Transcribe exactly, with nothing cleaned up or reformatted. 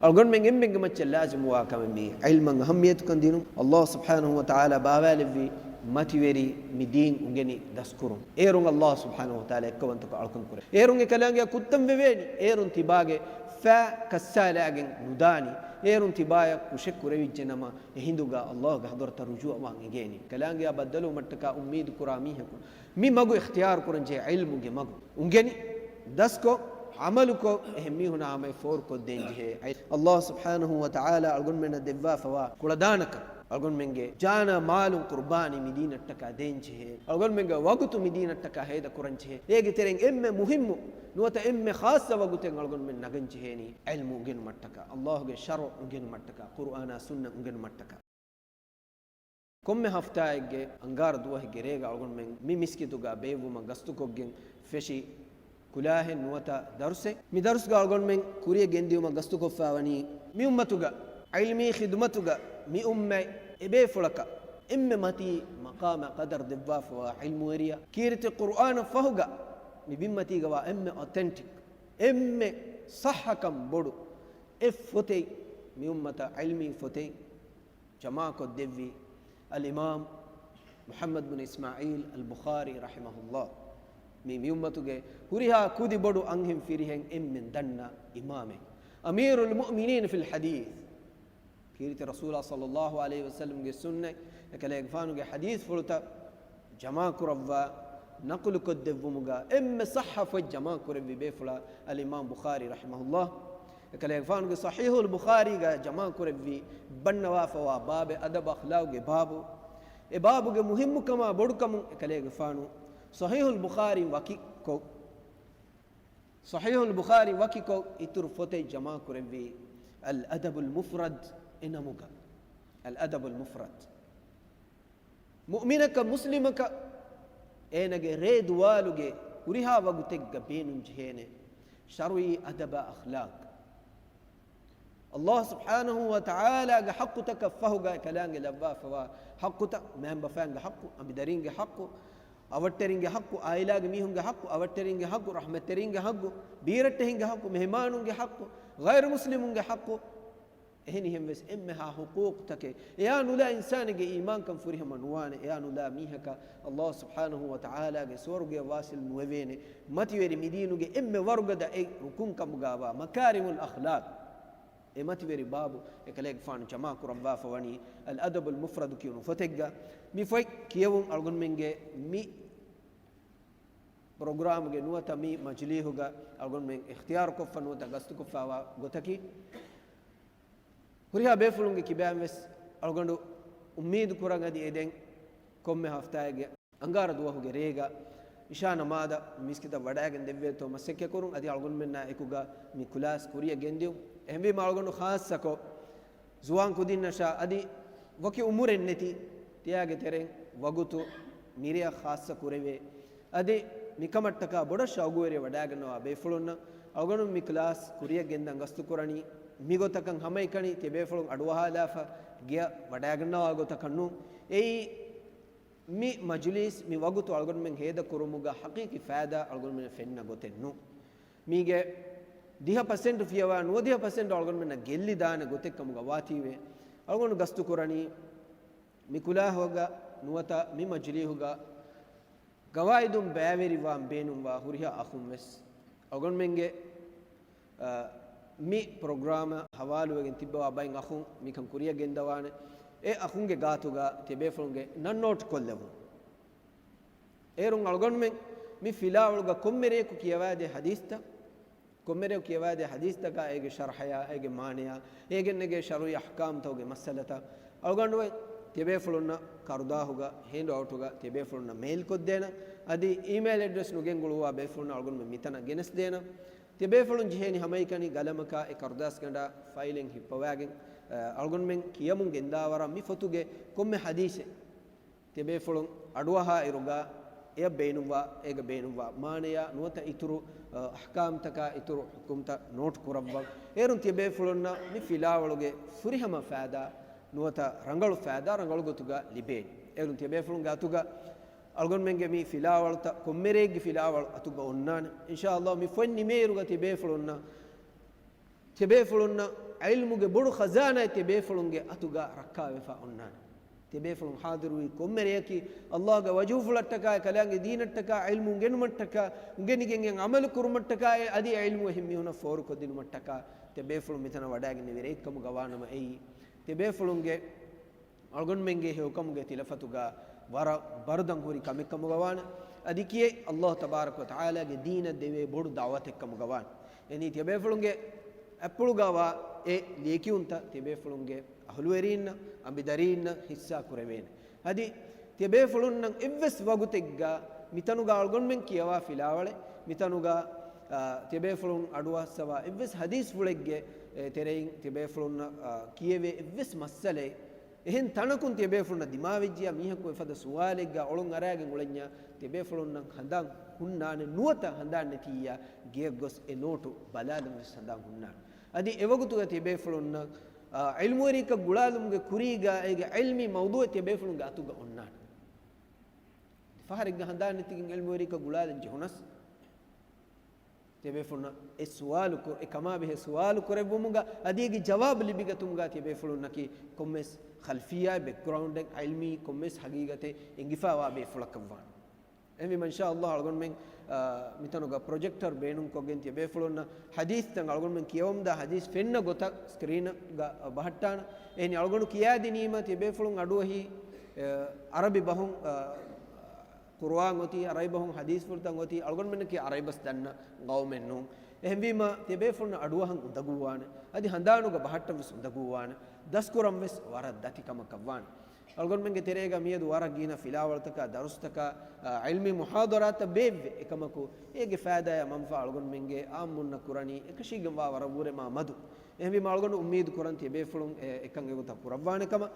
އަޅުގަނޑުމެން އެންމެންގެ މައްޗަށް ލާޒިމުވާ ކަމެއް މީ ޢިލްމަށް އަހައްމިޔަތުކަން ދިނުން. ﷲ ސުބްޙާނަހޫ ވަތަޢާލާ ބާވާލެއްވި މަތިވެރި މި ދީން އުނގެނި ދަސްކުރުން. އޭރުން ﷲ ސުބްޙާނަހޫ ވަތަޢާލާ އެއްކަވަންތަކޮށް އަޅުކަން ކުރޭ. އޭރުން އެކަލާނގެއަށް ކުއްތަން ވެވޭނީ. އޭރުން ތިބާގެ ފައި ކައްސާލާގެން ނުދާނީ. އޭރުން ތިބާޔަށް ކުށެއް ކުރެވިއްޖެ ނަމަ، އެހިނދުގަ ﷲގެ ޙަޟްރަތަށް ރުޖޫޢަވާން އެނގޭނީ. ކަލާނގެއާ ބައްދަލުވުމަށްޓަކާ އުއްމީދު ކުރާ މީހަކު މި މަގު އިޚްތިޔާރު ކުރަންޖެހޭ ޢިލްމުގެ މަގު. އުނގެނި، ދަސްކޮށް، ޢަމަލުކޮށް، އެހެން މީހުނާ ހަމަޔަށް ފޯރުކޮށްދޭން ޖެހޭ. ﷲ ސުބްޙާނަހޫ ވަތަޢާލާ އަޅުގަނޑުމެންނަށް ދެއްވާފަވާ ކުޅަދާނަކަން. އަޅުގަނޑުމެންގެ ޖާނާ މާލުން ޤުރުބާނީ މި ދީނަށްޓަކާ ދޭން ޖެހޭ. އަޅުގަނޑުމެންގެ ވަގުތު މި ދީނަށްޓަކާ ހޭދަ ކުރަން ޖެހޭ. އޭގެ ތެރެއިން އެންމެ މުހިއްމު ނުވަތަ އެންމެ ޚާއްޞަ ވަގުތެއް އަޅުގަނޑުމެން ނަގަން ޖެހޭނީ ޢިލްމު އުނގެނުމަށްޓަކާ، ﷲގެ ޝަރުޢު އުނގެނުމަށްޓަކާ، ޤުރުއާނާ ސުންނަ އުނގެނުމަށްޓަކާ. ކޮންމެ ހަފްތާއެއްގެ އަންގާރަ ދުވަހެއްގެ ރޭގަ އަޅުގަނޑުމެން މި މިސްކިތުގަ ބޭއްވުމަށް ގަސްތުކޮށްގެން ފެށި ކުލާހެއް ނުވަތަ ދަރުސެއް. މި ދަރުސްގަ އަޅުގަނޑުމެން ކުރިޔަށް ގެންދިއުމަށް ގަސްތުކޮށްފަވަނީ މި އުއްމަތުގަ ޢިލްމީ ޚިދުމަތުގަ މި އުއްމަތް އެބޭފުޅަކަށް އެންމެ މަތީ މަޤާމާ ޤަދަރު ދެއްވާފަވާ ޢިލްމުވެރިޔާ، ކީރިތި ޤުރުއާނަށް ފަހުގަ މި ބިންމަތީގަވާ އެންމެ އޮތެންޓިކް، އެންމެ ޞައްޙަކަން ބޮޑު އެއް ފޮތެއް، މި އުއްމަތަށް ޢިލްމީ ފޮތެއް ޖަމާކޮށްދެއްވީ އަލްއިމާމް މުޙައްމަދު ބިން އިސްމާޢީލް އަލް ބުޚާރީ ރަޙިމަހުﷲ. މީ މި އުއްމަތުގެ ހުރިހާ ކުދި ބޮޑު އަންހެން ފިރިހެން އެންމެން ދަންނަ އިމާމެއް، އަމީރުލް މުއުމިނީން ފިލް ޙަދީޘް. ކީރިތި ރަސޫލާ ޞައްލައްލާހު ޢަލައިހި ވަސައްލަމްގެ ސުންނަތް، އެކަލޭގެފާނުގެ ޙަދީޘްފުޅުތައް ޖަމާކުރައްވާ، ނަޤުލުކޮށްދެއްވުމުގަ އެންމެ ޞައްޙަ ފޮތް ޖަމާކުރެއްވި ބޭފުޅާ އަލްއިމާމް ބުޚާރީ ރަޙިމަހުﷲ. އެކަލޭގެފާނުގެ ޞަޙީޙުލް ބުޚާރީގަ ޖަމާކުރެއްވި ބަންނަވާފަވާ ބާބެއް އަދަބު އަޚްލާޤުގެ ބާބު. އެ ބާބުގެ މުހިއްމުކަމާ ބޮޑުކަމުން އެކަލޭގެފާނު ޞަޙީޙުލް ބުޚާރީ ވަކިކޮށް، ޞަޙީޙުލް ބުޚާރީ ވަކިކޮށް އިތުރު ފޮތެއް ޖަމާކުރެއްވީ އަލް އަދަބުލް މުފްރަދް އެ ނަމުގަ. އަލް އަދަބުލް މުފްރަދް. މުއުމިނަކަށް މުސްލިމަކަށް އޭނަގެ ރޭދުވާލުގެ ހުރިހާ ވަގުތެއްގަ ބޭނުންޖެހޭނެ ޝަރުޢީ އަދަބާ އަޚްލާޤް. ﷲ ސުބްޙާނަހޫ ވަތަޢާލާގެ ޙައްޤުތަކަށް ފަހުގަ އެކަލާނގެ ލައްވާފަވާ ޙައްޤުތައް، މައިންބަފައިންގެ ޙައްޤު، އަނބިދަރީންގެ ޙައްޤު، އަވަށްޓެރިންގެ ޙައްޤު، ޢާއިލާގެ މީހުންގެ ޙައްޤު، އަވަށްޓެރިންގެ ޙައްޤު، ރަޙްމަތްތެރިންގެ ޙައްޤު، ބީރައްޓެހިންގެ ޙައްޤު، މެހެމާނުންގެ ޙައްޤު، ޣައިރު މުސްލިމުންގެ ޙައްޤު، އެހެނިހެންވެސް އެންމެހާ ޙުޤޫޤުތަކެއް އެޔާ ނުލާ އިންސާނެއްގެ އީމާންކަން ފުރިހަމަ ނުވާނެ. އެޔާ ނުލާ މީހަކަށް ﷲ ސުބްޙާނަހޫ ވަތަޢާލާގެ ސުވަރުގެއަށް ވާޞިލް ނުވެވޭނެ. މަތިވެރި މިދީނުގެ އެންމެ ވަރުގަދަ އެއް ރުކުންކަމުގަވާ މަކާރިމުލް އަޚްލާޤް އެ މަތިވެރި ބާބު އެކަލޭގެފާނު ޖަމާކުރައްވާފަވަނީ އަލް އަދަބުލް މުފްރަދު ކިޔުނު ފޮތެއްގަ. މި ފޮތް ކިޔެވުން އަޅުގަނޑުމެންގެ މި ޕްރޮގްރާމުގެ ނުވަތަ މި މަޖިލީހުގަ އަޅުގަނޑުމެން އިޚްތިޔާރުކޮށްފަ ނުވަތަ ގަސްތުކޮށްފަވާ ގޮތަކީ، ހުރިހާ ބޭފުޅުންގެ ކިބައިން ވެސް އަޅުގަނޑު އުއްމީދު ކުރަން އަދި އެދެން ކޮންމެ ހަފްތާއެއްގެ އަންގާރަ ދުވަހުގެ ރޭގަ އިޝާ ނަމާދަށް މިސްކިތަށް ވަޑައިގެން ދެއްވޭތޯ މަސައްކަތްކުރުން އަދި އަޅުގަނޑުމެންނާ އެކުގަ މި ކުލާސް ކުރިއަށް ގެންދިއުން. އެހެންވީމަ އަޅުގަނޑު ޚާއްޞަކޮށް ޒުވާން ކުދިންނަށާ އަދި ވަކި އުމުރެއް ނެތި ތިޔާގެ ތެރެއިން ވަގުތު މިރެއަށް ޚާއްޞަ ކުރެވޭ. އަދި މިކަމަށްޓަކާ ބޮޑަށް ޝައުގުވެރި ވަޑައިގަންނަވާ ބޭފުޅުންނަށް އަޅުގަނޑު މި ކްލާސް ކުރިއަށް ގެންދަން ގަސްތުކުރަނީ މިގޮތަކަށް ހަމައެކަނި ތިޔަބޭފުޅުން އަޑުއަހާލާފަ ގެއަށް ވަޑައިގަންނަވާ ގޮތަކަށް ނޫން. އެއީ މި މަޖުލީސް މި ވަގުތު އަޅުގަނޑުމެން ހޭދަ ކުރުމުގަ ޙަޤީޤީ ފައިދާ އަޅުގަނޑުމެންނަށް ފެންނަ ގޮތެއް ނޫން. މީގެ ދިހަ ޕަސެންޓު ފިޔަވާ ނުވަދިހަ ޕަސެންޓު އަޅުގަނޑުމެންނަށް ގެއްލިދާނެ ގޮތެއް ކަމުގަ ވާތީވެ، އަޅުގަނޑު ގަސްތުކުރަނީ މި ކުލާހުގަ ނުވަތަ މި މަޖިލީހުގަ ގަވާއިދުން ބައިވެރިވާން ބޭނުންވާ ހުރިހާ އަޚުން ވެސް އަޅުގަނޑުމެންގެ، އަ، މި ޕްރޮގްރާމަށް ހަވާލުވެގެން ތިއްބަވާ ބައެއް އަޚުން މިކަން ކުރިއަށް ގެންދަވާނެ. އެ އަޚުންގެ ގާތުގަ ތިޔަބޭފުޅުންގެ ނަން ނޯޓް ކޮށްލެވުން. އޭރުން އަޅުގަނޑުމެން މި ފިލާވަޅުގަ ކޮންމެރެއަކު ކިޔަވާދޭ ޙަދީޘްތައް، ކޮންމެރެއަކު ކިޔަވާދޭ ޙަދީޘްތަކާ އޭގެ ޝަރަޙަޔާ، އޭގެ މާނަޔާ، އޭގެންނެގޭ ޝަރުޢީ އަޙްކާމްތަކުގެ މައްސަލަތައް އަޅުގަނޑު ތިޔަބޭފުޅުންނަށް ކަރުދާހުގަ ހޭންޑްއައުޓުގަ ތިޔަބޭފުޅުންނަށް މެއިލް ކޮށްދޭނަން. އަދި އީމެއިލް އެޑްރެސް ނުގެންގުޅުއްވާ ބޭފުޅުންނަށް އަޅުގަނޑުމެން މިތަނަށް ގެނެސްދޭނަން. ތިޔަބޭފުޅުން ޖެހޭނީ ހަމައެކަނި ގަލަމަކާ އެ ކަރުދާސްގަނޑާ ފައިލެއް ހިއްޕަވާގެން، އަ، އަޅުގަނޑުމެން ކިޔަމުން ގެންދާވަރަށް މި ފޮތުގެ ކޮންމެ ޙަދީޘެއް ތިޔަބޭފުޅުން އަޑުއަހާއިރުގަ އެޔަށް ބޭނުންވާ، އޭގަ ބޭނުންވާ މާނަޔާ ނުވަތަ އިތުރު، އަ، އަޙްކާމްތަކާ އިތުރު ޙުކުމްތައް ނޯޓް ކުރައްވަން. އޭރުން ތިޔަބޭފުޅުންނަށް މި ފިލާވަޅުގެ ފުރިހަމަ ފައިދާ ނުވަތަ ރަނގަޅު ފައިދާ ރަނގަޅު ގޮތުގަ ލިބޭނެ. އޭރުން ތިޔަބޭފުޅުންގެ އަތުގަ އަޅުގަނޑުމެންގެ މި ފިލާވަޅުތައް ކޮންމެރެއެއްގެ ފިލާވަޅު އަތުގަ އޮންނާނެ. އިންޝާﷲ މި ފޮތް ނިމޭއިރުގަ ތިޔަބޭފުޅުންނަށް ތިޔަބޭފުޅުންނަށް ޢިލްމުގެ ބޮޑު ޚަޒާނާއެއް ތިޔަބޭފުޅުންގެ އަތުގަ ރައްކާވެފަ އޮންނާނެ. ތިޔަބޭފުޅުން ޙާޟިރުވީ ކޮންމެ ރެޔަކީ، ﷲގެ ވަޖުހުފުޅަށްޓަކާއި، ކަލާނގެ ދީނަށްޓަކާ، ޢިލްމު އުނގެނުމަށްޓަކާ، އުނގެނިގެން އެ ޢަމަލު ކުރުމަށްޓަކާއި، އަދި ޢިލްމު އެހެން މީހުނަށް ފޯރުކޮށްދިނުމަށްޓަކާ، ތިޔަބޭފުޅުން މިތަނަށް ވަޑައިގެންނެވި ރެއެއްކަމުގަ ވާނަމަ އެއީ، ތިޔަބޭފުޅުންގެ އަޅުގަނޑުމެންގެ ހެޔޮކަމުގެ ތިލަފަތުގަ ވަރަށް ބަރުދަން ހުރި ކަމެއްކަމުގަ ވާނެ. އަދި ކިޔެއް ﷲ ތަބާރަކަ ވަތަޢާލާގެ ދީނަށް ދެވޭ ބޮޑު ދަޢުވަތެއްކަމުގަ ވާނެ. އެނީ ތިޔަބޭފުޅުންގެ އަތްޕުޅުގަ ވާ އެ ލިޔެކިޔުންތައް ތިޔަބޭފުޅުންގެ އަހުލުވެރީންނަށް، އަނބިދަރީންނަށް ހިއްސާ ކުރެވޭނެ. އަދި ތިޔަބޭފުޅުންނަށް އެއްވެސް ވަގުތެއްގަ މިތަނުގަ އަޅުގަނޑުމެން ކިޔަވާ ފިލާވަޅެއް، މިތަނުގަ، އާ، ތިޔަބޭފުޅުން އަޑުއައްސަވާ އެއްވެސް ޙަދީޘްފުޅެއްގެ، އެ، ތެރެއިން ތިޔަބޭފުޅުންނަށް، އާ، ކިޔެވޭ އެއްވެސް މައްސަލައެއް، އެހެން ތަނަކުން ތިޔަބޭފުޅުންނަށް ދިމާވެއްޖިޔާ މީހަކު އެފަދަ ސުވާލެއްގަ އޮޅުން އަރާގެން އުޅެންޏާ، ތިޔަބޭފުޅުންނަށް ހަނދާން ހުންނާނެ، ނުވަތަ ހަނދާން ނެތިއްޔާ ގެޔަށް ގޮސް އެ ނޯޓު ބަލާލަން ވެސް ހަނދާން ހުންނާނެ. އަދި އެވަގުތުގަ ތިޔަބޭފުޅުންނަށް، އާ، ޢިލްމުވެރިކަން ގުޅާލުމުގެ ކުރީގަ އޭގެ ޢިލްމީ މައުޟޫޢެއް ތިޔަބޭފުޅުންގެ އަތުގަ އޮންނާނެ. ފަހަރެއްގަ ހަނދާން ނެތިގެން ޢިލްމުވެރިކަން ގުޅާލަން ޖެހުނަސް، ތިޔަބޭފުޅުންނަށް އެ ސުވާލު ކު-، އެ ކަމާބެހޭ ސުވާލު ކުރެއްވުމުގަ އަދި އޭގެ ޖަވާބު ލިބިގަތުމުގަ ތިޔަބޭފުޅުންނަކީ ކޮންމެސް ޚަލްފިއްޔާ، ބެކްގްރައުންޑެއް، ޢިލްމީ ކޮންމެސް ޙަޤީޤަތެއް އެނގިފައިވާ ބޭފުޅަކަށްވާނެ. އެހެންވީމަ އިންޝާﷲ އަޅުގަނޑުމެން، އާ، މިތަނުގަ ޕްރޮޖެކްޓަރ ބޭނުންކޮށްގެން ތިޔަބޭފުޅުންނަށް ޙަދީޘްތައް އަޅުގަނޑުމެން ކިޔަވަމުންދާ ޙަދީޘް ފެންނަ ގޮތަށް ސްކްރީންގަ ބަހައްޓާނަ. އެހެނީ އަޅުގަނޑު ކިޔާދިނީމަ ތިޔަބޭފުޅުން އަޑުއަހީ، އާ، ޢަރަބި ބަހުން، އާ، ޤުރުއާން އޮތީ، ޢަރަބި ބަހުން ޙަދީޘްފުޅުތައް އޮތީ، އަޅުގަނޑުމެންނަކީ ޢަރަބި ބަސް ދަންނަ ޤައުމެއް ނޫން. އެހެންވީމަ، ތިޔަބޭފުޅުންނަށް އަޑުއަހަން އުނދަގޫވާނެ. އަދި ހަނދާނުގަ ބަހައްޓަން ވެސް އުނދަގޫވާނެ. ދަސްކުރަން ވެސް ވަރަށް ދަތި ކަމަކަށް ވާނެ. އަޅުގަނޑުމެންގެ ތެރޭގަ މިއަދު ވަރަށް ގިނަ ފިލާވަޅުތަކާ، ދަރުސްތަކާ، އާ، ޢިލްމީ މުޙާޟަރާތައް ބޭއްވޭ. އެކަމަކު، އޭގެ ފައިދާއާ މަންފާ އަޅުގަނޑުމެންގެ ޢާއްމުންނަށް ކުރަނީ އެކަށީގެންވާ ވަރަށްވުރެ މާ މަދު. އެހެންވީމަ، އަޅުގަނޑު އުއްމީދު ކުރަން ތިޔަބޭފުޅުން އެ-، އެކަން އެގޮތަށް ކުރައްވާނެ ކަމަށް.